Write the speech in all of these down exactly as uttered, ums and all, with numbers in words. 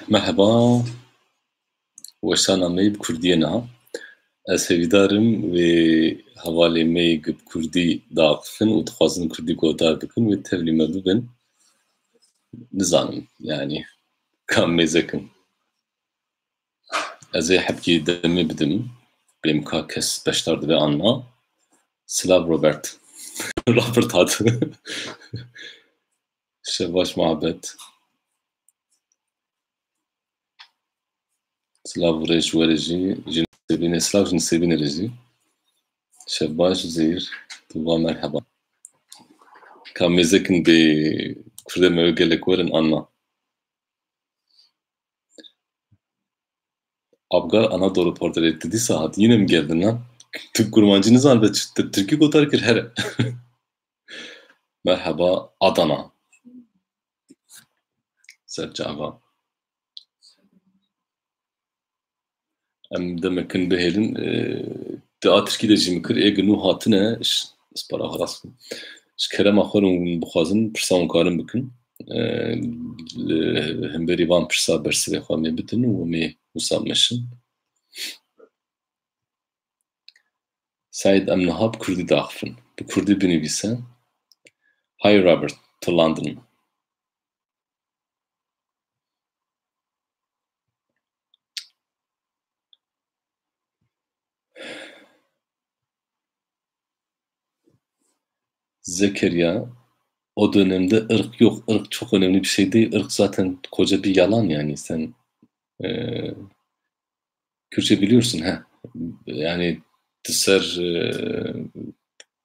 Merheba. Weşana me yê bi kurdiyê niha. Ez hêvîdar im wê hevalê me yê bi kurdî diaqifin û dixwazin kurdî guhdar bikin, wê tevlî me bibin. Nizanim, yanî, ka mêzek in. Ez ê hebkê demê bidim. Bêm ka kes beşdar dibe an na. Silav Robert. Robert hat. Şev baş muhabbet. Silav rê ji we re jî, ji Nisêbînê, silav ji Nisêbînê re jî. Şev baş Zîr, tu va merheba. Ka mêzekin bê kurdê me wê gelek werin an na. Abgar Anadolu portreti dîsa hat. Yine mi geldin lan? Tu kurmancî nizan ve ç-, tu tirkî gotar kir here. Merheba Adana. Serçava. Em demekin bihêlin, e, di a tirkî de jî min kir, ê gi nû hatine, ş-, spara xwe rast bikim. Ji kerema xwe re hûn bixwazin, pirsa hûn karin bikin. E, li hemberî van pirsa bersivê xwe mê bidin û mê wisa meşin. Seîd, em niha bi kurdî daxifin. Bi kurdî binivîse. Hi Robert, to London. Zekeriya, o dönemde ırk yok, ırk çok önemli bir şey değil. Irk zaten koca bir yalan yani. Sen, e, Kürtçe biliyorsun ha. Yani, tu ser, e,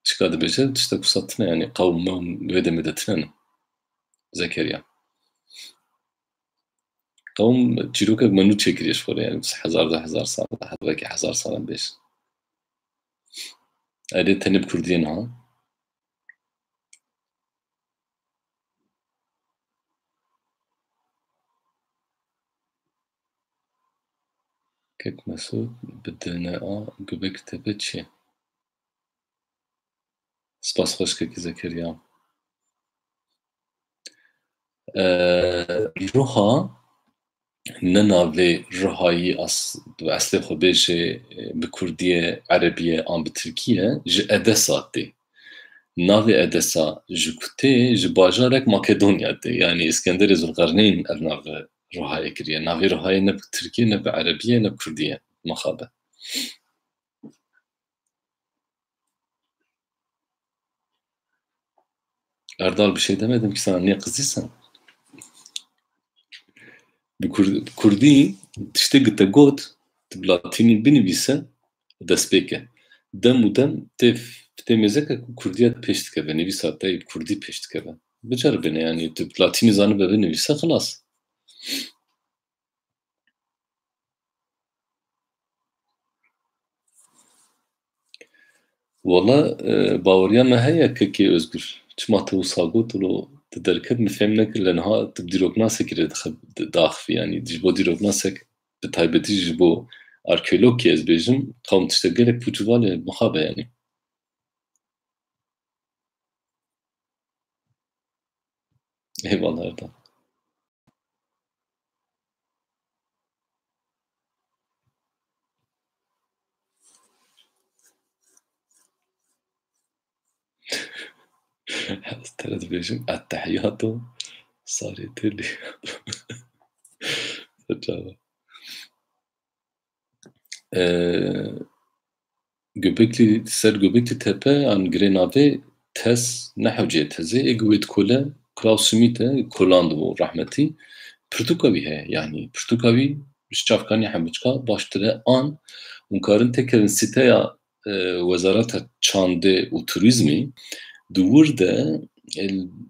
çika dibêje, tiştek wisa tune yani. Qewm mewm wê demê de tune ne. Zekeriya. Qewm çîrokek me nû çêkiriye ji xwe re, yani, hezar, du hezar sal, belkî hezar sal em bêjin. Erê, tenê bi kurdiyê niha. Kek Mesûd, bi D N A Göbekli Tepe çi? Spas xweş kekî Zekeriya. Ee, Ruha ne navê Ruhayî as-, bi eslê xwe bêjê, e, bi kurdiyê, erebiyê an bi tirkiyê, ji Edesa tê. Navê Edesa ji ku tê, ji bajarek Makedonya tê. Yanî Îskenderê Zulqerneyn ev navê Ruhayê kiriye. Navê Ruhayê ne bi tirkiyê, ne bi erebiyê, ne bi kurdiyê. Mixabe. Erdal, bir şey demedim ki sana, niye kızdıysan? Bi kur-, kurdî tiştê ku te got, tu bi latînî binivîse, destpêke. Dem û dem tê, tê mêzeke ku kurdiya pêş dikeve, nivîsa te yê bi kurdî pêş dikeve. Biceribîne, yani, tu bi latînî zanibe binivîse, xilas. Wala, e, baweriya me heye kekê Özgür. Çima te wisa got, wilo di derket min fêm nekir, lê niha tu bi dîroknasekî re dixe-, di-, daxivî, yanî ji bo dîroknasek, bi taybetî ji bo arkeologkî ez bêjim, qewm tiştek gelek pûç û val e, mixabe yanî. Eyvallah Erdal. Ez te re dibêjim, Ettehiyato, sarê te lê. Çawa? Ee, Göbekli, ser Göbekli Tepe an girê navê tez, ne hewceyê tezê, ê gi wê dikole, Klaus Schmidt e, kolan dibû rehmetî. Pirtûka wî heye, yanî pirtûka wî ji çavkanî hemiçka baştir e an hûn karin têkevin sîteya, e, Wezareta Çandê û Turîzmî di wir de, e,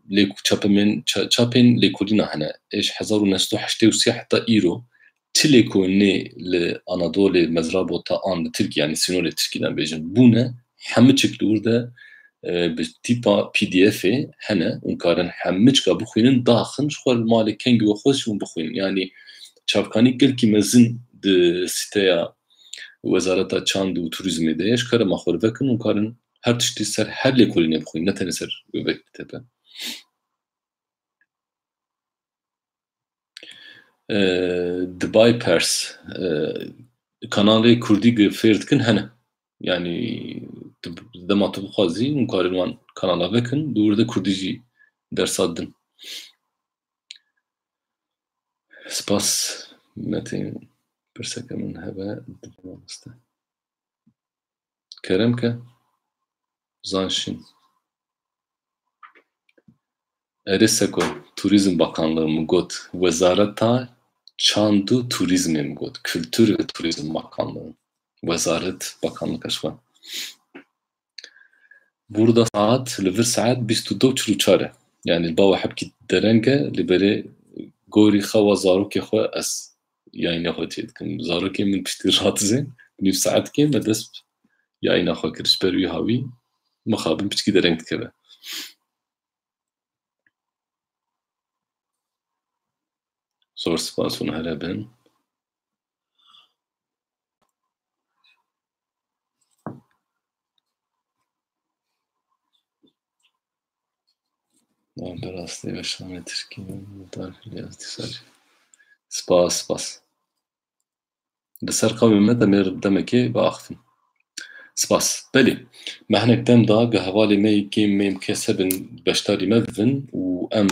lêk-, çapemên-, ça-, çapên lêkolîna hene. Ê ji hezar û neh sed û heştê û sê heta îro çi lêkolînê li Anadolê, Mezrabota an li Tirkî, yanî sînorê Tirkî de bêjin, bûne, hemiçik li wir de, e, bi tîpa P D F'ê hene, hûn karin hemiçka bixwînin, daxin, ji xwe li malê kengî we xwe jî hûn bixwînin. Yanî çavkanî gelkî mezin di sîteya Wezareta Çand û Turîzmê de ye, ji kerema xwe li vekin, hûn karin her tiştî ser her lêkolînê bixwînin, ne tenê ser Göbekli Tepe. e, Dubai Pers, e, kanalê Kurdî gi fêr dikin hene. Yanî tu, dema tu bixwazî, hûn karin wan kanala vekin, di wir de Kurdî jî dersa din. Spas Metin, pirseke min hebe, dibê mamoste. Kerem ke, Zanşîn. Erê seko, Turizm Bakanlığı min got, Wezareta Çand û Turizmê min got, Kültür ve Turizm Bakanlığı. Wezaret, bakanlık eşwa. Burada saat, li vir saet bîst û du çil û çar e. Yani li bawa hepkî dereng e, li berê gorî xewa zarokê xwe ez yayîna xwe çê dikim. Zarokê min piştî radizên, nîv saetkê me dest yayîna xwe kir. Ji ber wî hawî mixabin piçkî dereng dikeve. Zor spas, hûn here bin. Bi rastî weşanê Tirkî, dar yaz dîsar. Spas, spas. Li ser qewmê me demê demekê biaxifin. Spas. Belê. Me hinek dem da, gi hevalê me yê kêm mêm kes hebin beşdarî me bibin û em,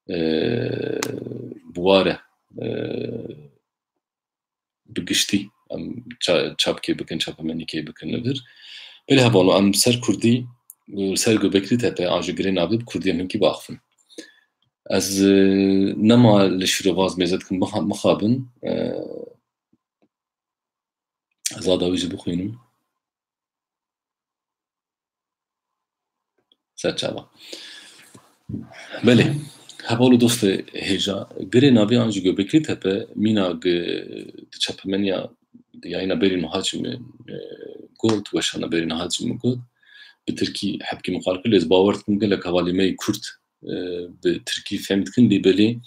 e, bi ware, e, bi giştî em ça-, çapkê bikin, çapemenîkê bikin li vir. Belê hevalo, em ser Kurdî, e, ser Göbekli Tepe an jî Girê Navê bi Kurdî em hinkî biaxifin. Ez, e, nema li şîrovaz mêze dikim, mixa-, mixabin, e, ez a dawî jî bixwînim. Ser çava. Belê. Heval û dostê hêja, Girê Navê an jî Göbekli Tepe, mîna gi-, di çapemeniya, di yayîna berî niha jî min, e, got, weşana berî niha jî min got, bi tirkî hepkî min qal kir, lê ez bawer dikim gelek hevalê me yê Kurd, e, bi tirkî fêm dikin, lê belê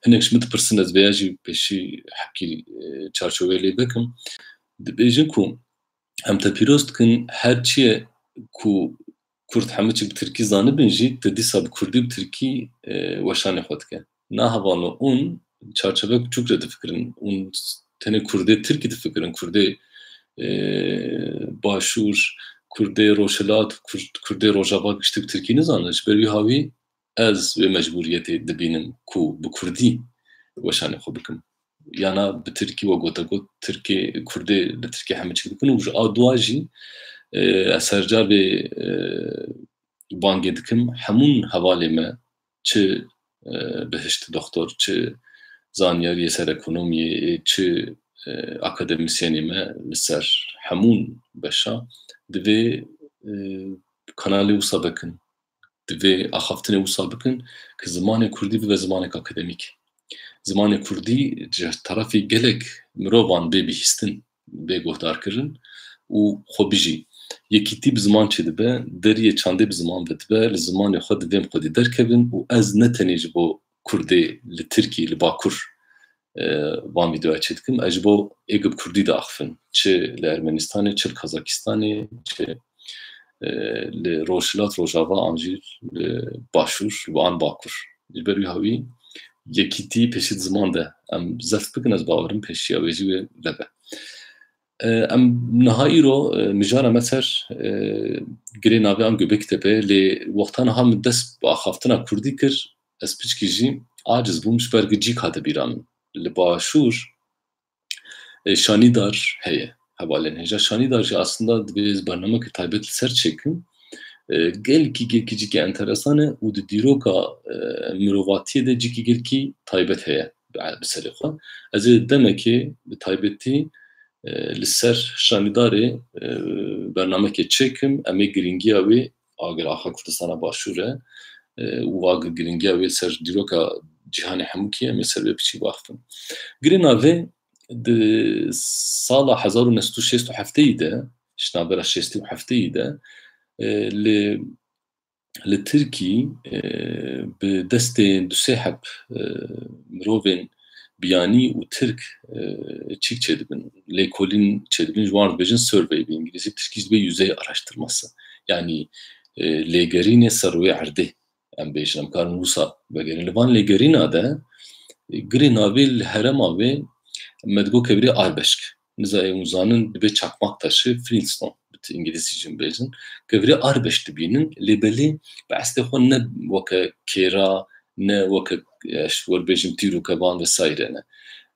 hinek ji min dipirsin, ez vêya jî pêşî hepkî, e, çarçoveyê lê vekim. Dibêjin ku em te pîroz dikin, her çi ye ku Kurd hemû çi bi tirkî zanibin jî, tu dîsa bi kurdî, bi tirkî, e, weşanê xwe dike. Na hevano, hûn çarçovek çûk re difikirin. Hûn tenê kurdê tirkî difikirin. Kurdê, e, başûr, kurdê rojhilat, kur-, kurdê rojava giştî bi tirkî nizanin. Ji ber wî hawî ez wê mecbûriyetê dibînim ku bi kurdî weşanê xwe bikim. Yana bi tirkî, we gote got, tirkê, kurdê li tirkî hemû çik dikin û ji a dua jî, e, ez her car vê, e, bangê dikim, hemûn hevalê me, çi, e, bihişt doktor, çi zanyariyê ser ekonomiyê, çi, e, akademîsyenê me li ser hemûn beşa divê, e, kanalê wisa vekin. Divê axaftinê wisa bikin ku zimanê kurdî bibe zimanek akademîk. Zimanê kurdî ji terefê gelek mirovan bê bihîstin, bê guhdarkirin û xwe bijî. Yekîtî bi ziman çêdibe, deriyê çandê bi ziman vedibe, li zimanê xwe divê em xwedî derkevin û ez ne tenê ji bo kurdê li Tirkî, li Bakur, e, van vîdeoya çê dikim. Ez ji bo ê ku bi kurdî diaxifin. Çi li Ermenistanê, çi li Kazakistanê, çi, e, li Rojhilat, Rojava an jî li Başûr, li an Bakur. Ji ber wî hawî yekîtî pêşî di ziman de em zeft bikin, ez bawerim pêşiya wê jî wê vebe. E, em niha îro, e, mijara me ser, e, Girê Navê an Göbektepe, lê wexta niha min dest bi axaftina kurdî kir, ez piçkî jî aciz bûm, ji ber ku cîk hate bîra min. Li Başûr, e, şanîdar heye, hevalên hêja. Şanîdar jî aslında divê ez bernameke taybet li ser çêkim. E, gelkî, gelkî cîkê enteresan e û di dîroka, e, mirovatiyê de cîkî gelkî taybet heye bi, bi serê xwe. Ez ê demekê bi taybetî, e, li ser şanîdarê, e, bernamekê çêkim. Em ê girîngiya wê agir axa Kurdistana Başûr e, e, û agir girîngiya wê ser dîroka cîhanê hemûkî em ê ser wê piçî biaxifin. Girê Navê di sala hezar û neh sed û şêst û heftê de, ji navbera şêstî û heftê de, e, li, li Tirkî, e, bi destê du sê heb, e, mirovên biyanî û Tirk, e, çîk çêdibin, lêkolîn çêdibin, ji wan re dibêjin survey bi îngilîzî, bi tirkî jî dibê yüzey araştırması. Yanî, e, lêgerînê ser rûyê erdê, em bêjin, em karin wisa vegerin. Li van lêgerîna de Girê navê li herema wê me digot kevirê arbeşk. Nizayê hûn zanin, dibê çakmak taşı, Flintstone, bi îngilîzî jî bêjin. Kevirê arbeşk dibînin, lê belê bi eslê xwe ne weke kêra, ne weke, e, ji wer bêjim tîr û kevan vesaire ne.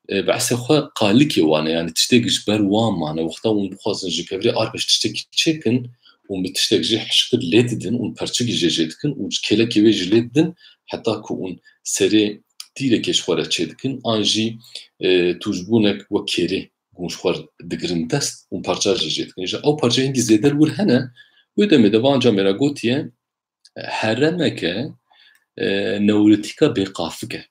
E, bi eslê xwe qalikê wan e, yani tiştek ji ber wan mane. Wexta hûn bixwazin ji kevirê arbeşk tiştekî çêkin, hûn bi tiştek jê hişkir lê didin, hûn perçikî jê jê dikin û ji kêlekê wê jî lê didin, heta ku hûn serê tîrekê ji xwe re çêdikin, an jî, e, tûjbûnek wek kêrê hûn ji xwe digirin dest û parça jê jê dikin. Ji ew parçe hingî zêde li wir hene, wê demê de van camê re gotiye, heremeke, e, neolîtîka bêqafik e.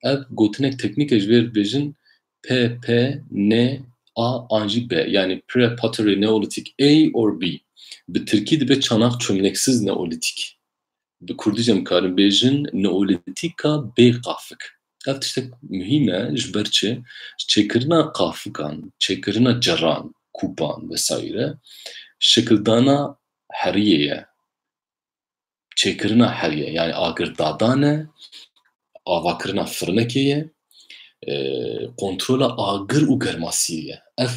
Ev gotinek teknîk e, ji vê re dibêjin P P N A an jî B, yani Pre-Pottery Neolithic A or B. Bi tirkî dibe çanak çömleksiz neolîtîk. Bi kurdî jî em karin bêjin neolîtîka bê qafik. Ev tiştek muhîm e, ji ber çi? Çêkirina qafikan, çêkirina ceran, kûpan vesaire, şekildana heriyê ye. Çêkirina heriyê, yani agirdadan e, avakirina firinekê ye, e, kontrola agir û germasiyê ye. Ev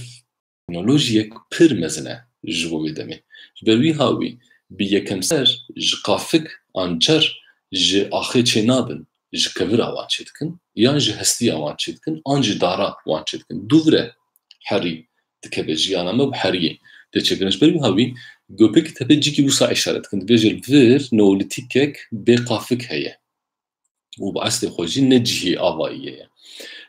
teknolojiyek pir mezin e ji bo wê demê. Ji ber wî hawî bi yekemser ji qafik an cer ji axê çênabin, ji kevira wan çêdikin, yan ji hestiya wan çêdikin, an ji dara wan çêdikin. Dûvre herî dikeve jiyana me û heriyê tê çêkirin. Ji ber wî hawî Göbekli Tepe cîkî wisa îşaret dikin. Dibêje li vir neolîtîkek bê qafik heye. Û bi eslê xwe jî ne cihê avayiyê ye.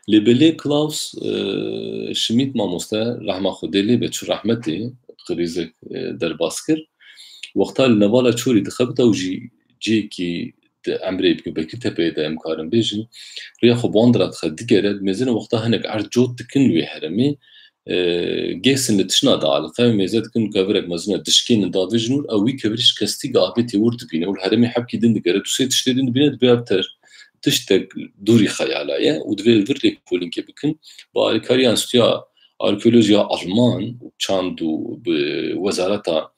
Lê belê Klaus, e, Schmidt mamoste, rehma Xwedê lê be, çû rehmetê, krîzek, e, derbas kir. Wexta li Nevala Çorî dixebita û jî cihekî di emrê Göbekli Tepeyê de em karin bêjin, rêya xwe bi wan dira dixe, digere, dimêzine wexta hinek erd cot dikin wê heremê, e, gêsin li tişna dialiqe, mêze dikin kevirek mezin e, dişkênin davêjin wir, ew wî kevirî şikestî gi avê têwir dibîne û li heremê hebkî din digere, du sê tiştê din dibîne, dibê ev ter tiştek dûrî xeyala ye û divê li vir lêkolînkê bikin. Bi alîkariya Enstitûya Arkeolojiya Alman û çand û bi Wezareta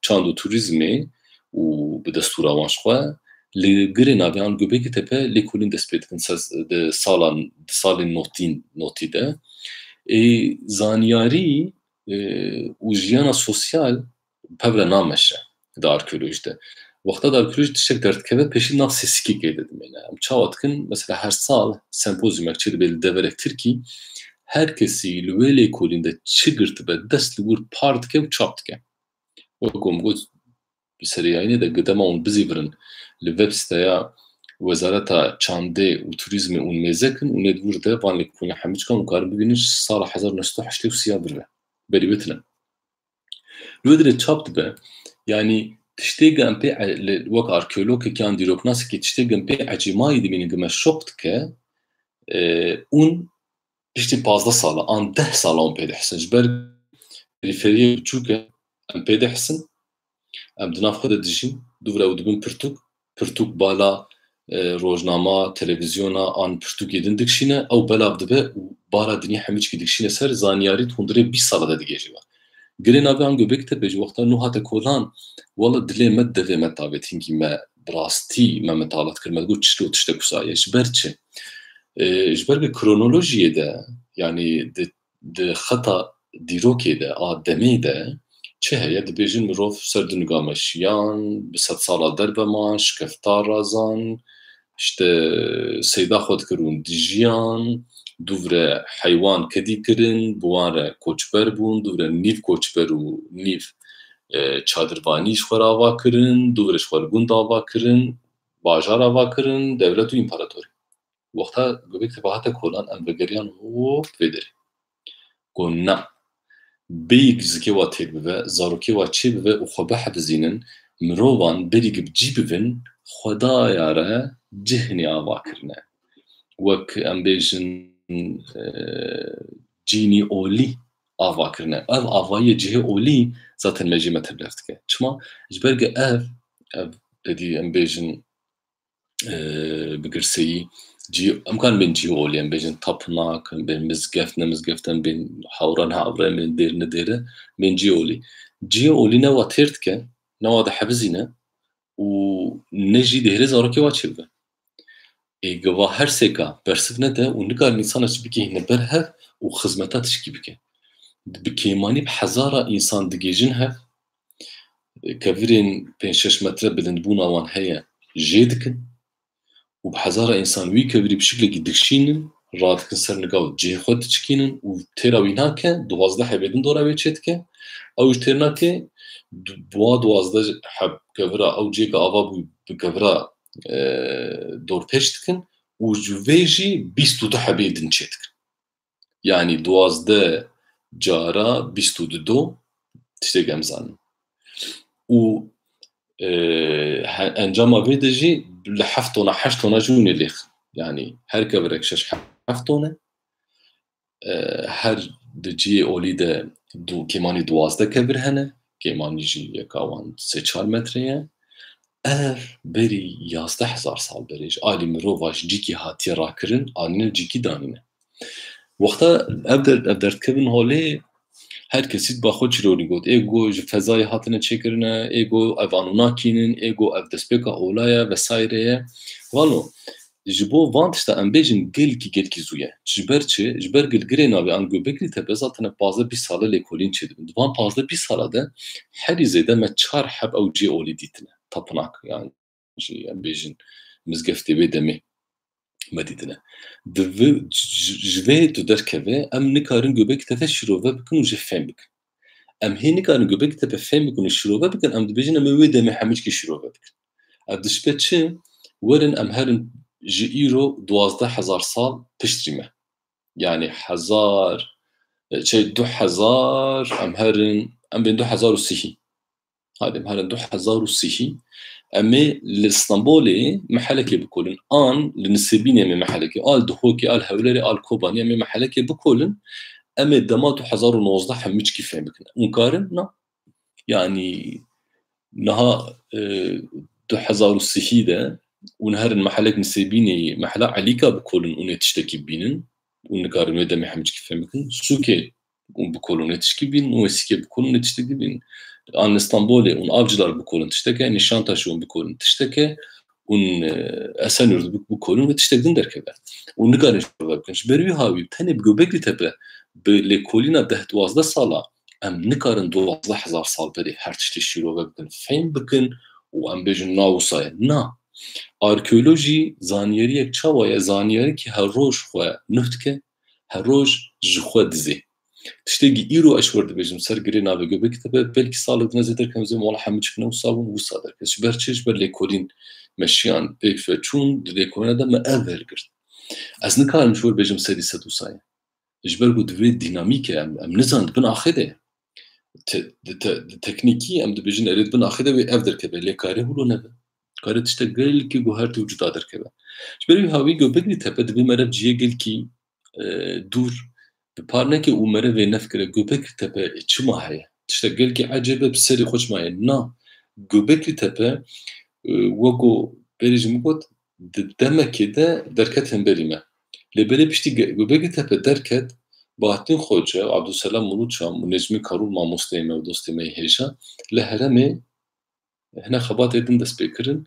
Çand û Turîzmê û bi destûra wan ji xwe li Girê Navê an Göbekli Tepe lêkolîn dest pê dikin se-, di salan, di salên notîn, notî de. Ê, zanyarî, e, û jiyana sosyal bi hev re nameşe di arkeolojî de. Wexta di arkeolojî tiştek derdikeve, pêşî nav sêsikekê de dimêne. Em çawa dikin? Mesela her sal sempozyumek çêdibe li deverek Tirkî, her kesî li wê lêkolîn de çi girtibe, dest li wir par dike û çap dike. Wek ku min got, bi serê yayînê de, gi dema hûn bizîvirin li websîteya Wezareta Çandê û Turîzmê hûn mêze kin û nê di wir de van lêkolîna hemî çikan hûn karin bibînin ji sala hezar û neh sed û heştê û sê ya vir ve. Berî wê tine. Li wê dirê çap dibe, yanî tiştê gi em pê e-, li, wek arkeologekî yan dîroknasekî tiştê gi em pê ecêmayî dibînin gi me şok dike, e, ûn piştî pazdeh sala an deh sala hûn pê dihsin. Ji ber perîferiyê biçûk e, em pê dihsin, em di nav xwe de dijîn, dûvre ew dibin pirtûk, pirtûk bala, e, rojnama, televîzyona an pirtûkê din dikişîne, ew belav dibe û bara dinyê hemî çikî dikişîne ser, zanyarî di hundirê bîst sala de digihêje we. Girê Navê an Göbektepe jî wexta nû hate kolan, wele dilê me, devê me tavêt, hingî me bi rastî me mitala dikir, me digot çilo tiştek wisa ye. Ji ber çi? E, ji ber bi kronolojiyê de, yanî di, di xeta dîrokê de, a demê de çi heye? Dibêjin mirov ser dûnga meşiyan, bi sedsala derve man, şikefta razan, işte seyda xwe dikirin, dijiyan, dûvre heywan kedî kirin, bi wan re koçber bûn, dûvre nîv koçber û nîv, e, çadirvanî ji xwe re ava kirin, dûvre ji xwe li gund ava kirin, bajar ava kirin, dewlet û împaratorî. Wexta Göbektepe hate kolan, em vegeriyan hop vê derê. Got na. Bêyî zikê wa têk bibe, zarokê wa çê bibe û xwe bihefizînin, mirovan berî gi bi cî bibin, Xwedaya re cihê ava kirine. Wek em bêjin, e, cînî olî ava kirine. Ev avayî cihê olî zaten me jê me tevlef dike. Çima? Ji ber gi ev, ev tedî em bêjin, e, bi girseyî cî, em karin bên cî olî, em bêjin tapınak, em bên mizgeft, ne mizgeft, em bên hawra ne hawra, em bên dêr ne dêre, bên cî olî. Cî olî ne wa têr dike, ne wa dihefizîne û ne jî dihêle zarokê wa çêbibe. Ê gava her sêka bersiv nede û nikarin însana çi bike hîne ber hev û xizmeta tişkî bike. Bi kêmanî bi hezara însan digihêjin hev, kevirên pênc şeş metre bilindbûna wan heye, jê dikin û bi hezara însan wî kevirî bi şiklekî dikişînin, radikin ser nigav cihê xwe diçikînin û têra wî nake, duwazdeh hebê din dora wê çêdike. Ew ji têr nake, du-, wa duwazdeh heb kevira ew cihê ke ava bû bi kevira, e, dorpêç dikin û ji vê jî bîst û du hebê din çêdikin. Yanî duwazdeh cara bîst û du do tiştê em zanin. Û, e, he-, encama vê de jî li heft tona, heşt tona jî hûn ê lêxin. Yanî her kevirek şeş heft ton e. E, her di cihê olî de du-, kêmanî duwazdeh kevir hene. Kêmanî jî yeka wan sê çar metre ye. Ev berî yazdeh hezar sal berê ji alî mirova ji cîkî hatiye rakirin, anîne cîkî danîne. Wexta ev der-, ev derdikevin holê, her kesî diba xwe çîrorî got. Ê go ji fezayê hatine çêkirine, ê go ev anûnakî nin, ê go ev destpêka ola ye, vesaire ye. Vano, ji bo van tişta em bêjin gelkî, gelkî zû ye. Ji ber çi? Ji ber gilgirê navê an Göbekli Tepe zaten pazdeh bîst sal e lêkolîn çêdibin. Di van pazdeh bîst sala de herî zêde me çar heb ew cihê olî dîtine. Tapınak, yani jî em bêjin mizgeftê wê demê me dîtine. Di vi-, ji, ji vê tu derkeve, em nikarin Göbekli Tepe şîrove bikin û jê fêm bikin. Em hê nikarin Göbekli Tepe fêm bikin û şîrove bikin, em dibêjin em ê wê demê hemû cîkî şîrove bikin. Ev dişibe çi? Werin em herin ji îro duwazdeh hezar sal piştrî me. Yanî hezar, e, şey, du hezar, em herin, em bên du hezar û sihî. Hadi, em herin du hezar û sihî. Em ê li Stenbolê mehelekê bikolin. An li Nisêbînê em ê mehelekê, al Duhokê, al Hewlerê, al Kobanê em ê mehelekê bikolin. Em ê dema du hezar û nozdeh hemû çikî fêm bikin. Hûn karin? Na. Yanî niha, e, du hezar û sihî de hûn herin mehelek Nisêbînê, mehela Elîka bikolin, hûn ê tiştekî bînin. Hûn nikarin wê demê hemû çikî fêm bikin. Sûkê hûn bikolin wê tişkî bînin, hûn ê Sîkê bikolin wê tiştekî bînin. An li Stenbolê hûn Avcılar bikolin tişteke, Nişantaşê hûn bikolin tişteke, hûn, e, Esenyurt bik-, bikolin wê tiştek din derkeve. Hûn nikarin şîrove bikin. Ji ber wî hawî tenê bi Göbekli Tepe, bi lêkolîna deh duwazdeh sala, em nikarin duwazdeh hezar sal berê her tiştê şîrove bikin, fêm bikin û em bêjin na wisa ye. Na. Arkeolojî zanyariyek çawa ye? Zanyariyekî her roj xwe nuh dike, her roj ji xwe dizê. Tiştekî îro ez ji we re dibêjim ser girê navê Göbekli Tepe, belkî salek din ez ê derkem, ez ê wela hemû çik ne wisa bûn, wisa derket. Ji ber çi? Ji ber lêkolîn me şiyan pêk ve çûn, di lêkolîna de me ev hilgirt. Ez nikarim ji we re bêjim sedî sed wisa ye. Ji ber ku di vê dînamîkê em, em nizanin di bin axê de ye. Te-, di te-, di teknîkî em dibêjin erê di bin axê de wê ev derkeve, lê kare wilo nebe. Kare tiştek gelkî guhertî û cuda derkeve. Ji ber wî hawî Göbekli Tepe divê mere bi cihê gelkî, e, dûr bi par neke û mere vê nefikire Göbekli Tepe çima heye? Tiştek gelkî ecêb e, bi serê xwe çima heye? Na, Göbekli Tepe, e, weko berê jî min got, di demekê de derket hemberî me. Lê belê piştî Ge-, Göbekli Tepe derket, Bahattin Xoce, Abdulselam Uluçam û Necmî Karul mamosteyê me û dostê me yê hêja li herêmê hine xebatê din dest pê kirin.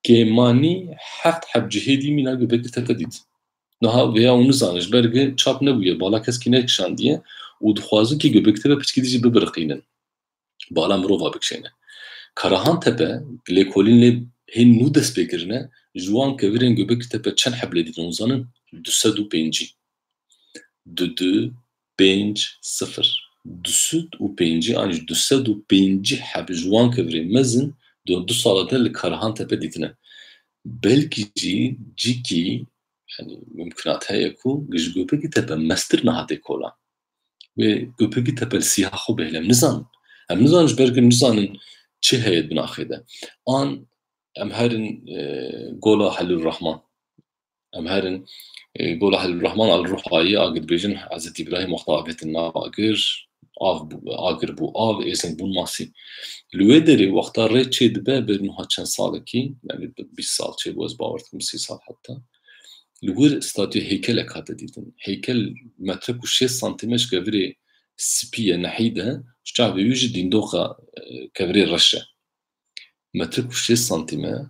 Kêmanî heft heb cihê dî mîna Göbekli Tepe dît. Niha vêya hûn nizanin, ji ber gi çap nebûye, bala kes kî nekişandiye û dixwazin kî Göbekli Tepe piçkî dî jî bibiriqînin. Bala mirova bikişêne. Karahan Tepe, lêkolîn lê hên nû dest pê kirine, ji wan kevirên Göbekli Tepe çend heb lê dîtin hûn zanin? Du sed û pêncî. Du du pênc sifir. Du sed û pêncî an jî du sed û pêncî heb ji wan kevirên mezin di du sala de li Karahan Tepe dîtine. Belkî jî cîkî, yanî mimkunat heye ku ji Göbekli Tepe mestir nehate kolan. Wê Göbekli Tepe li sîha xwe bihêle. Em nizanin. Em nizanin ji ber ku nizanin çi heye di bin axê de. An em herin, e, Gola Halil Rahman. Em herin, e, Gola Halil Rahman al Ruhayî agir dibêjin, Hezretî Îbrahîm wexta avêtin nav agir, av bû, agir bû av, êzing bûn masî. Li wê derê wexta rê çê dibe, ber niha çend salekî, yanî bîst sal çê bû, ez bawer dikim sî sal heta. Li wir statûyê heykelek hate dîtin. Heykel metrek û şêst santîme ji kevirê spî ye, nehîd e, ji çavê wî jî dîndoqa, e, kevirê reş e. Metrek û şêst santîme,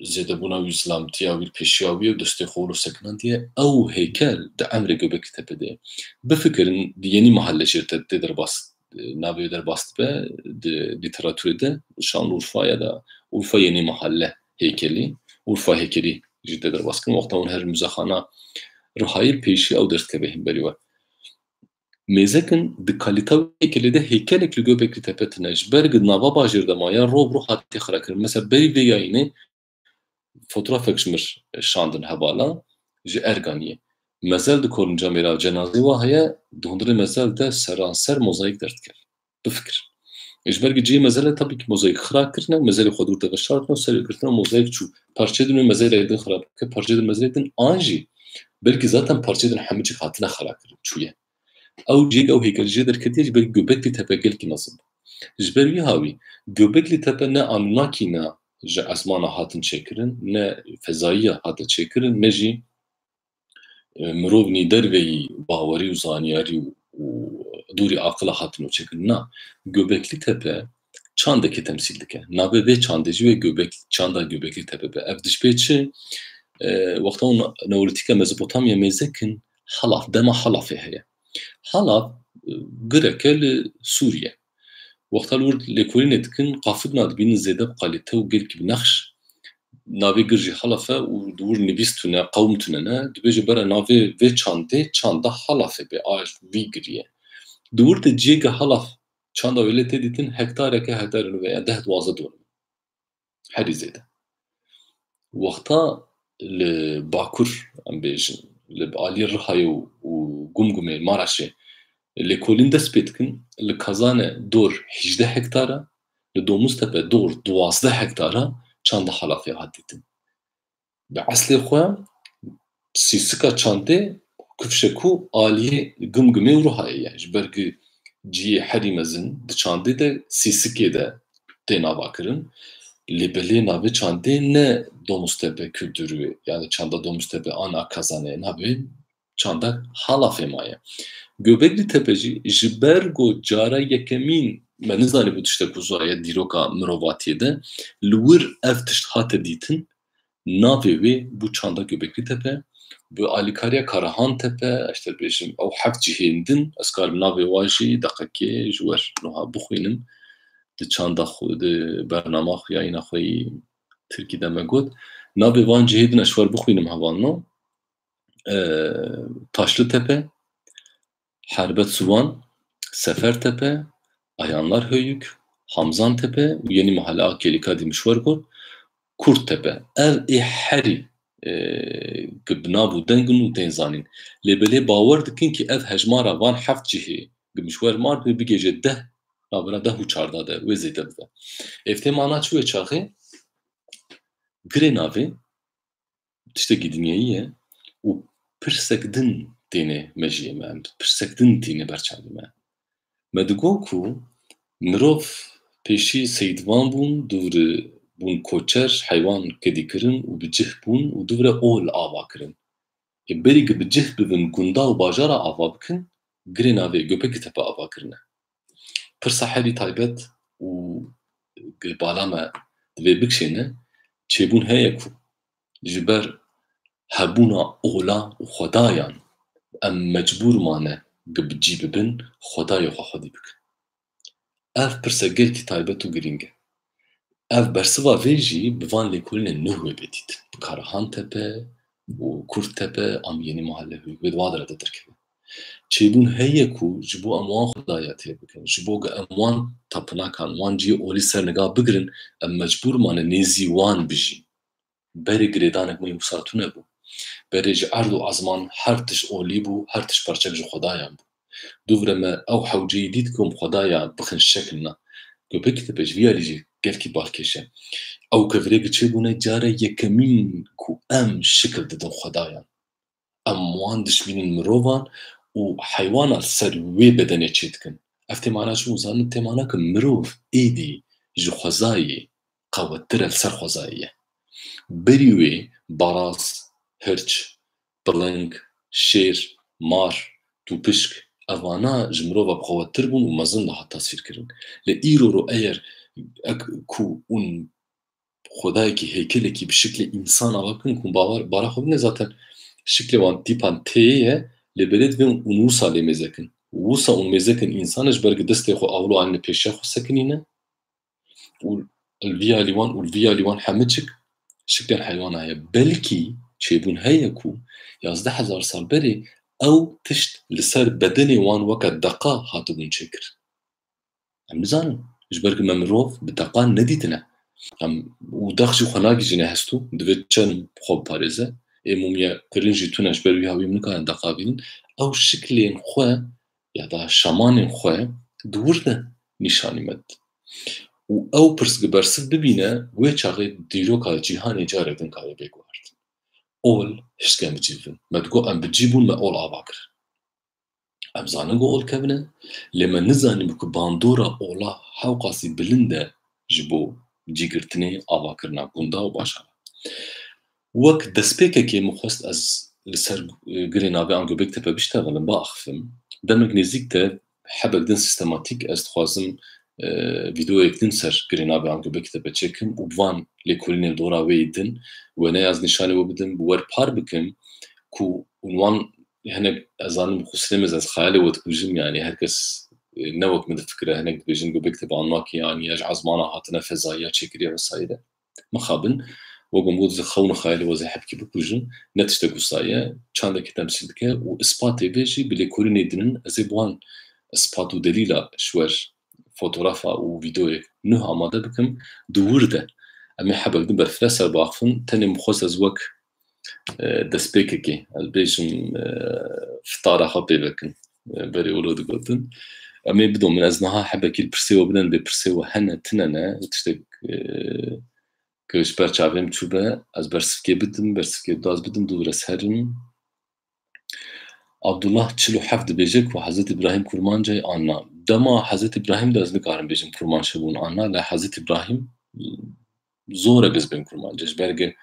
zêdebûna wî, zilamtiya wî, pêşiya wî û destê xwe wilo sekinandiye. Ew hêkel di emrê Göbekli Tepe de ye. Bifikirin, di Yenî Mahalle jê te, tê derbas, navê wê derbas dibe di lîteratûrê de, Şanlıurfa'ya da Urfa Yenî Mahalle heykelî, Urfa heykelî jî tê derbas kirin. Wexta hûn herin muzexana Rihayê, pêşî ew derdikeve hîn berî we. Mêzekin di kalîta wê heykelê de heykelek li Göbekli Tepe tine. Ji ber gi nava bajêr de maye, rov rov hatiye xirakirin. Mesela berî vê yayînê fotoğrafek ji mir şandin hevala, ji Erganiyê. Mezel di Kolincamê re cenazê wa heye, di hundirê mezel de seranser mozayîk derdikeve. Bifikir. Ji ber gi cihê mezele tabii ki mozayîk xira kirine, mezelê xwe dûr de veşartine û serê girtine mozayîk çû. Parçeyê din wê mezelê din xira bike, parçeyê din mezelê din an jî belkî zaten parçeyê din hemicik hatine xira kirin, çûye. Ew cihê ew heykel jê derketiye, ji ber Göbekli Tepe gelkî mezin bû. Ji ber wî hawî, Göbekli Tepe ne Anunnaki ne ji ezmana hatin çêkirin, ne fezayî ya hate çêkirin, ne jî, e, mirovnî derveyî bawerî û zanyarî û, û dûrî aqila hatine çêkirin. Na, Göbekli Tepe çandekê temsîl dike. Navê vê çandê jî wê Göbek-, çanda Göbekli Tepe be. Ev dişpê çi? E, wexta û Neolîtîka Mezopotamya mêzekin Halaf, dema Halafê heye. Halaf, e, gireke li Sûriye. Wexta li wir lêkolînê dikin, qafidna dibînin zêde bi qalîte û gelkî bi nexş. Navê gir jî Halaf e û di wir nivîs tune, qewm tune ne. Dibêje bera navê vê çandê çanda Halafê bê, a vî girî ye. Di wir de cihê gi Halaf çanda wê lê tê dîtin hektareke, hektarê nû ve, ya deh duwazdeh dönüm. Herî zêde. Wexta li Bakur, em bêjin, li alî Rihayê û, û Gumgumê, Maraşê, lêkolîn dest pê dikin, li Kazanê dor hejdeh hektara, li Domuztepe dor duwazdeh hektara çanda Halafê hat dîtin. Bi eslê xwe sîsika çandê kifşe ku aliyê Gimgimê û Rihayê ye. Ji ber ku cihê herî mezin di çandê de sîsikê de tê nava kirin. Lê belê navê çandê ne Domuztepe kültürü, yani çanda Domuztepe an a Kazanê, navê çanda Halafê maye. Göbekli Tepe jî ji ber ku cara yekemîn me nizanî bû tiştek ku zaye dîroka mirovatiyê de, li wir ev tişt hate dîtin, navê wê bû çanda Göbekli Tepe, bi alîkariya Karahan Tepe, ez te bêjim, ew heft cihên din, ez karim navê wan jî deqekê ji wer nuha bixwînim, di çanda xwe, di bernama xwe, yayîna xwe yî tirkî de me got. Navê van cihê din ez ji wer bixwînim hevalno. E, Taşlı Tepe, Herbet Suvan, Sefer Tepe, Ayanlar Höyük, Hamzan Tepe û Yeni Mahalle a Kelîka dî mişwer got, Kurt Tepe. Ev ê herî, e, ki bi nav û deng in û tên zanîn. Lê belê bawer dikin ki ev hejmara van heft cihê ki mişwer mar dibê bigêje deh, navbera deh û çardeh de, wê zêde bibe. Ev tê mana çi wê çaxê? Girê navê tiştekî dinyayî ye û pirsek din têne mejiyê me, em pirsek din têne ber çavê me. Me digot ku mirov pêşî seyîdvan bûn, dûr bûn koçer, heywan kedî kirin û bi cih bûn û dûvre ol ava kirin. Ê berî ku bi cih bibin, gunda û bajara ava bikin, girê navê Göbekli Tepe ava kirine. Pirsa herî taybet û bala me divê bikişêne, çêbûn heye ku ji ber hebûna ola û xwedayan em mecbûr mane ku bi cî bibin, xwedayê xwe xwedî bikin. Ev pirse gelkî taybet û girîng e. Ev bersiva vê jî bi van lêkolînên nû wê bê dîtin. Bi Karahan Tepe û Kurt Tepe, am Yeni Mahalle Hüyük wê di wan de derkeve. Çêbûn heye ku ji bo em wan xwedaya tê bikin, ji bo ku em wan tapinakan, wan cihê olî ser niga bigirin, em mecbûr mane nêzî wan bijîn. Berê girêdanek me wisa tune bû. Berê ji erd û ezman her tişt olî bû, her tişt parçek ji xwedayan bû. Dûvre me ew hewceyî dît ku em xwedaya bixin şekil na. Göbekli Tepe ji vî alî jî gelkî balkêş e. Ew kevirê ki çêbûne cara yekemîn ku em şikil didin xwedayan. Em wan dişmînin mirovan û heywana li ser wê bedenê çêdikin. Ev tê mana çi bû zanin? Tê mana ku mirov êdî ji xwezayê qewettir e, li ser xwezayê ye. Berî wê baraz, hirç, piling, şêr, mar, tûpişk, evana ji mirova bi qewettir bûn û mezin dihat tasvîr kirin. Lê îro ro eyer ek ku hûn xwedayekî, heykelekî bi şiklê însan ava bikin ku bawer, bara xwe bine zaten şiklê wan tîpan tê ye, lê belê divên ûn wisa lê mêze kin. Wisa ûn mêze kin însan ji ber ku destê xwe awlo anîne pêşiya xwe sekinîne û li vî alî wan û li vî alî wan hemû çik şiklên heywana heye. Belkî çêbûn heye ku yazdeh hezar sal berê ew tişt li ser bedenê wan weke deqa hatibûn çêkirin. Em nizanin. Ji ber ku me mirov bi deqan nedîtine. Em, û deq jî xwe nagihîjîne hestû, divê çend xwe biparêze. Ê mûmiye kirin jî tune, ji ber wî hawî em nikarin deqa bînin. Ew şiklên xwe ya da şamanên xwe di wir de nîşanî me didin. Û ew pirsgirêk bersiv bibîne, wê çaxê dîroka cîhanê carek din kare bê guhertin. Ol hiştke em bi cî bibin. Me digot em bi cî bûn, me ol ava kir. Em zanin ku ol kevin e, lê me nizanîbû ku bandora ola hewqasî bilind e ji bo cîgirtinê, avakirina gunda û bajara. Wek destpêkekê min xwest ez li ser, e, girê navê Ango Bektepe biştexilim, biaxifim. Demek nêzîk te hebek din sîstematîk ez dixwazim, e, vîdeoyek din ser girê navê Ango Bektepe çêkim û bi van lêkolînên dora wê yî din wêneya ez nîşanî we bidim, bi we re par bikim ku wan hinek, ez zanim, xwe silêmez ez xeyalê we dikujim, yanî her kes, e, ne wek min difikire, hinek dibêjin Göbektepe Anunnaki, yanî ya ji ezmana hatine, fezaya çêkiriye vesaire. Mixabin, wek min got, xewn û xeyalê we zê hebkî bikujin, ne tiştek wisa ye, çandekî temsîl dike û ispatê vê jî bi lêkolînê dinin, ez ê bi wan ispat û delîla ji wer fotografa û vîdeoyek nuh amade bikim, di wir de. Em ê hebek din berfireh ser biaxifin, tenê min xwest ez wek e, destpêkekê, ez bêjim, e, fitara xwe pê vekin. E, berê wilo digotin. Em ê bidon min, ez niha hebekî li pirsê we bidim, bê pirsê we hene, tine ne, tiştek, e, ku ji ber çavê min çûbe, ez bersivkê bidim, bersivkê daz bidim, dû ez herim. Abdullah çil û heft dibêje ku Hezretî Îbrahîm Kurmancayê an na. Dema Hezretî Îbrahîm de ez nikarim bêjim Kurmanc hebûn an na, lê Hezretî Îbrahîm zor e biz bên Kurmancê. Ji ber ku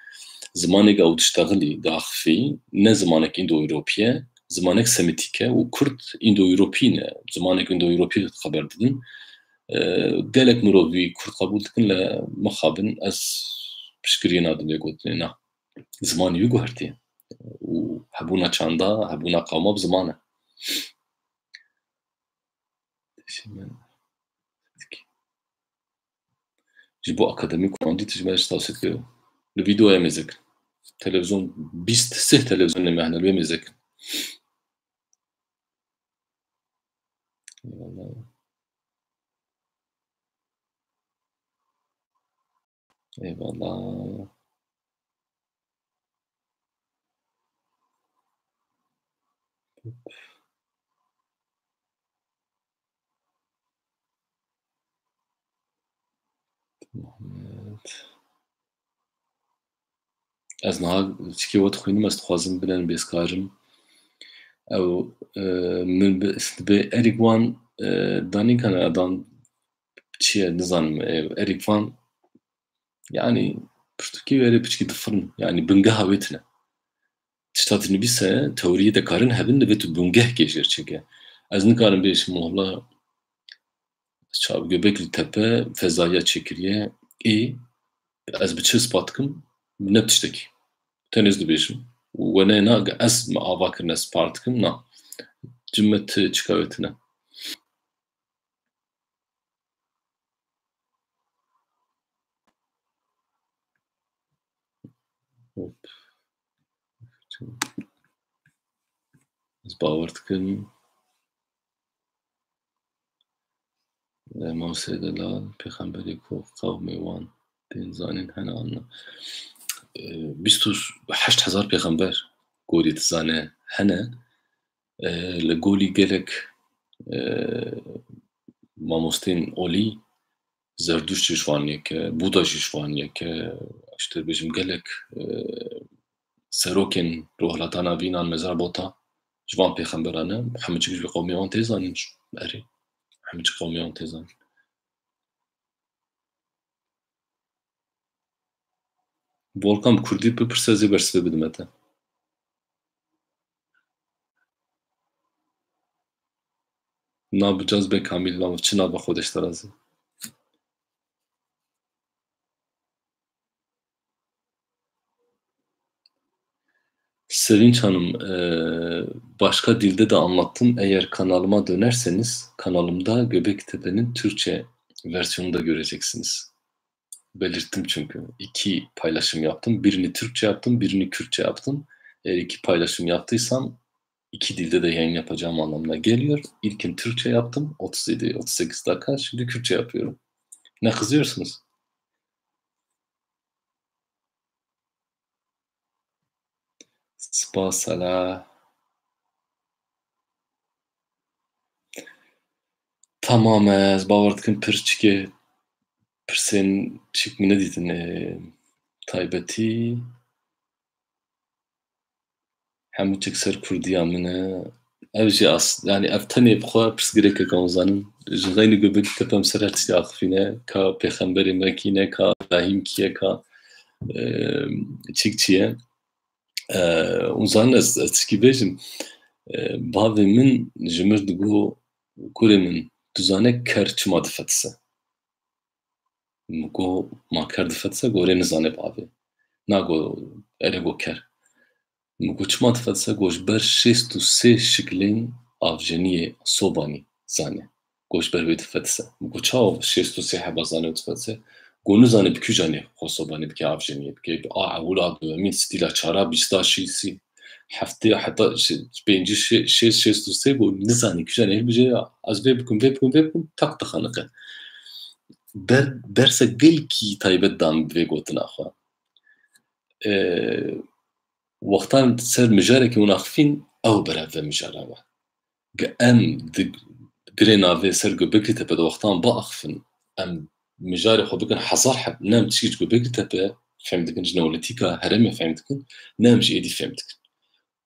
zimanê ku ew diştexilî, diaxifî, ne zimanek Îndo-Ewropî ye, zimanek Semîtîk e û Kurd Îndo-Ewropî ne. Zimanek Îndo-Ewropî xeber didin. E, gelek mirov wî Kurd qebûl dikin, lê mixabin ez piştgiriyê nadim vê gotinê, na. Zimanê wî guhertî. Û hebûna çanda, hebûna qewma bi ziman e. Ji bo akademî kurdî tijme ji tavsî dike. Li vîdeoya mêzek. Televîzyon bîst sih televîzyonê me hene, li wê mêzek. Eyvallah. Eyvallah. Muhammed. Ez niha çikê we dixwînim, ez dixwazim binen bêzkarim. Ew, e, min bi, bi Eric Van, e, danî kana dan çi ye, nizanim, e, Eric Van, yanî, pirtûkê wê erê piçkî difirin, yanî, bingeha wê tune. Tişta dinivîse, teoriyê de karin hebin, divê tu bingehkê jêr çêke. Ez nikarim bêjim, wala, çav Göbekli Tepe fezaya çêkiriye, ê, ez bi çi ispat dikim? Ne bi tiştekî. Tenê ez dibêjim. Û we ne na, ez me ava kirine, ez par dikim, na. Cimmet çika wê tune. Hop. Ez bawer dikim. Mamoste Delal, pêxemberê ku qewmê wan tên zanîn hene an na? E, bîst û heşt hezar pêxember gorî dizane hene. E, li gorî gelek, e, mamostên olî, Zerduşt jî ji wan yek e, Buda jî ji wan yek e, işte bêjim gelek, e, serokên rohlatana vînan mezra bota ji van pêxemberan e, hemû çik ji qewmê wan tê zanîn. Erê, hemû çik qewmê wan tê zanîn. Volkan, bi kurdî bipirse, ez ê bersivê bidime te. Nav bi caz be kamîl, nav çi nava xwe deşta razî. Sevinç Hanım, e, başka dilde de anlattım. Eğer kanalıma dönerseniz, kanalımda Göbektepe'nin Türkçe versiyonunu da göreceksiniz. Belirttim çünkü. İki paylaşım yaptım. Birini Türkçe yaptım, birini Kürtçe yaptım. Eğer iki paylaşım yaptıysam, iki dilde de yayın yapacağım anlamına geliyor. İlkin Türkçe yaptım, otuz yedi, otuz sekiz dakika. Şimdi Kürtçe yapıyorum. Ne kızıyorsunuz? Spas, Ela. Tamam, ez bawer dikim pir çikê, pirsên çik min nedîtin, e, taybetî. Hemû çik ser kurdiya min e. Ev jî as-, yani ev tenê bi xwe pirsgirêkek e, hûn zanin. Ji xeynî Göbekli Tepe em ser her tiştî axifîne, ka pêxemberê me kî ne, ka Îbrahîm kî ye, ka, e, çik çi ye. E, hûn zanin ez, ez tişkî bêjim. E, bavê min ji min digot, kurê min, tu zane ker çima difetise? Min got, ma ker difetise? Got, erê nizane bavê. Na, got, erê, got, ker. Min got, çima difetise? Got, ji ber şêst û sê şiklên avjeniyê sobanî zane. Got, ji ber wê difetise. Min got, çawa şêst û sê heba zane û difetise? Got, nizane bi kîjan ê xwe sobanî bike, avjeniyê bike. Bi a ewil, a duyemîn, stîla çara, bîsta, şîsî, heftê, heta şi-, pêncî, şê-, şêst, şêst û sê, got, nizane kîjan ê hilbijêre, ez vê bikim, vê bikim, vê bikim, tak dixeniqe. Der-, dersek gelkî taybet dan bi vê gotina xwe. E, wextan ser mijarekî hûn axifîn, ew berev ve mijara we. Ge-, em di girê navê ser Göbekli Tepe de wextan biaxifin, em mijarê xwe bikin hezar heb, ne em tişkî ji Göbekli Tepe fêm dikin, ji neolîtîka herêmê fêm dikin, ne em jî êdî fêm dikin.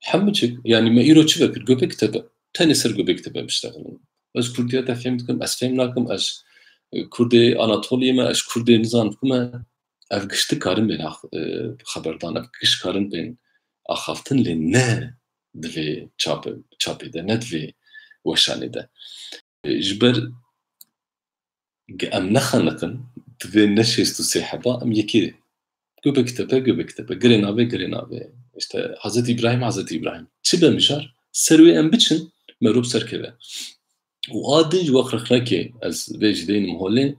Hemû çik, yanî me îro çi vekir? Göbekli Tepe. Tenê ser Göbekli Tepe biştexilin. Ez kurdiya te fêm dikim, ez fêm nakim, ez, e, kurdê Anatoliyê me, ez kurdê nizan ku me. Ev gişt karin bên ax-, e, xeberdan, ev gişt karin bên axaftin, lê ne di vê çape-, çapê de, ne di vê weşanê de. E, ji ber ge-, em nexeniqin, divê ne şêst û sê heba, em yekê Göbektepe, Göbektepe, girê navê, girê navê. İşte Hazreti İbrahim, Hazreti İbrahim. Çi be mijar? Ser wê em biçin, merû bi ser keve. Û a din ji wext rexnekê ez vê jî deynim holê,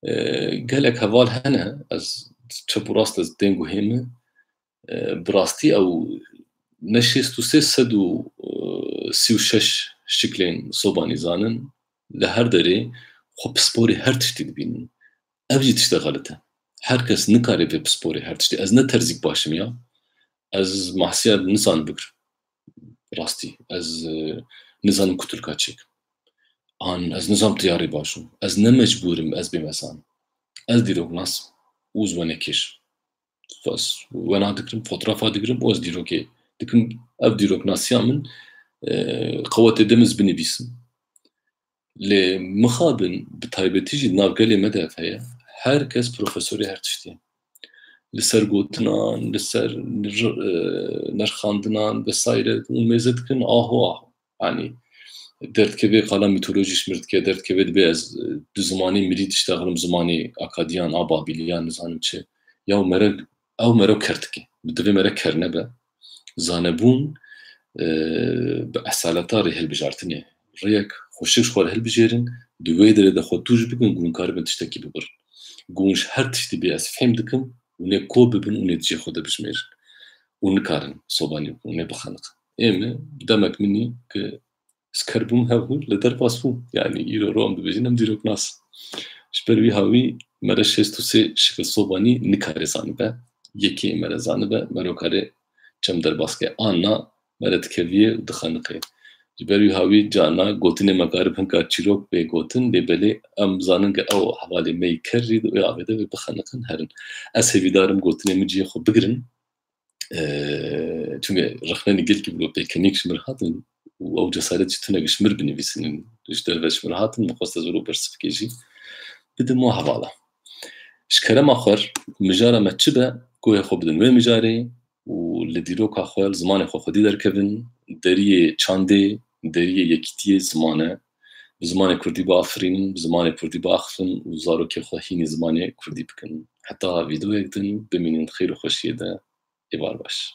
e, gelek heval hene, ez çep û rast ez tên guhê min, e, bi rastî ew ne şêst û sê, sed û sî û şeş şiklên sobanî zanin, li her derê xwe pisporê her tiştî dibînin. Ev jî tiştê xelit e. Her kes nikare vê pisporê her tiştî. Ez ne terzîk baş im ya. Ez mahsiya nizan bigirim. Rastî. Ez, e, nizanim kutulka çêkim. An ez nizam tiyarê baş im. Ez ne mecbûr im ez bême zan. Ez dîroknas û ez wenekêş. Ez wena digirim, fotografa digirim û ez dîrokê dikim. Ev dîroknasiya min, e, qewetê de min ez binivîsim. Lê mixabin bi taybetî jî di nav gelê me de ev heye. Her kes profesorê her tiştî ye. Li ser gotinan, li ser nir-, e, nirxandinan vesaire û mêze dikin aho aho. Yanî derdikeve qala mîtolojî ji mir dike, derdikeve dibê ez, e, di zimanê mirî diştexlim, zimanê akadiyan, a babîliyan, nizanim çi. Ya mere, ew mere ker dike. Divê mere ker nebe. Zanebûn, e, bi esaleta rê hilbijartinê. Rêyek xweşik ji xwe re hilbijêrin, di wê derê de xwe tûj bikin, ku hûn karibin tiştekî bibirin. Ku hûn ji her tiştî bê ez fêm dikim, hûn ê ko bibin, hûn ê di cihê xwe de bijmêrin. Û nikarin sobanî bikin, hûn ê bixeniqin. Ê min, demek min î ku ez ker bûm, hev bûm, li derbas bûm. Yanî îro ro em dibêjin em dîroknas. Ji ber wî hawî mere şêst û sê şikil sobanî nikare zanibe. Yekê mere zanibe, mero kare çem derbas ke. Anna mere dikeviyê û dixeniqê. Ji ber wî hawî carna gotinê me karib hinka çîrok bê gotin, lê belê em zanin ke ew hevalê me yî ker jî di wê avê de bê bixeniqin herin. Ez hêvîdar im gotinê min cihê xwe bigirin. Eee, çunke rexnenî gelkî bû pêkenîk ji mir hatin û ew cesaret jî tunek ji mir binivîsinin, ji derve ji mir hatin, min xwest ez wilo bersiv bikê jî. Bidim wa hevala. Ji kerema xwe, mijara me çi be, guhê xwe bidin wê mijarê û li dîroka xwe, li zimanê xwe xwedî derkevin, deriyê çandê, deriyê yekîtiyê ziman e, bi zimanê kurdî biafirînin, bi zimanê kurdî biaxifin û zarokê xwe hînî zimanê kurdî bikin. Heta vîdeoyek din bimînin di xêr û xweşiyê de. Êvar baş.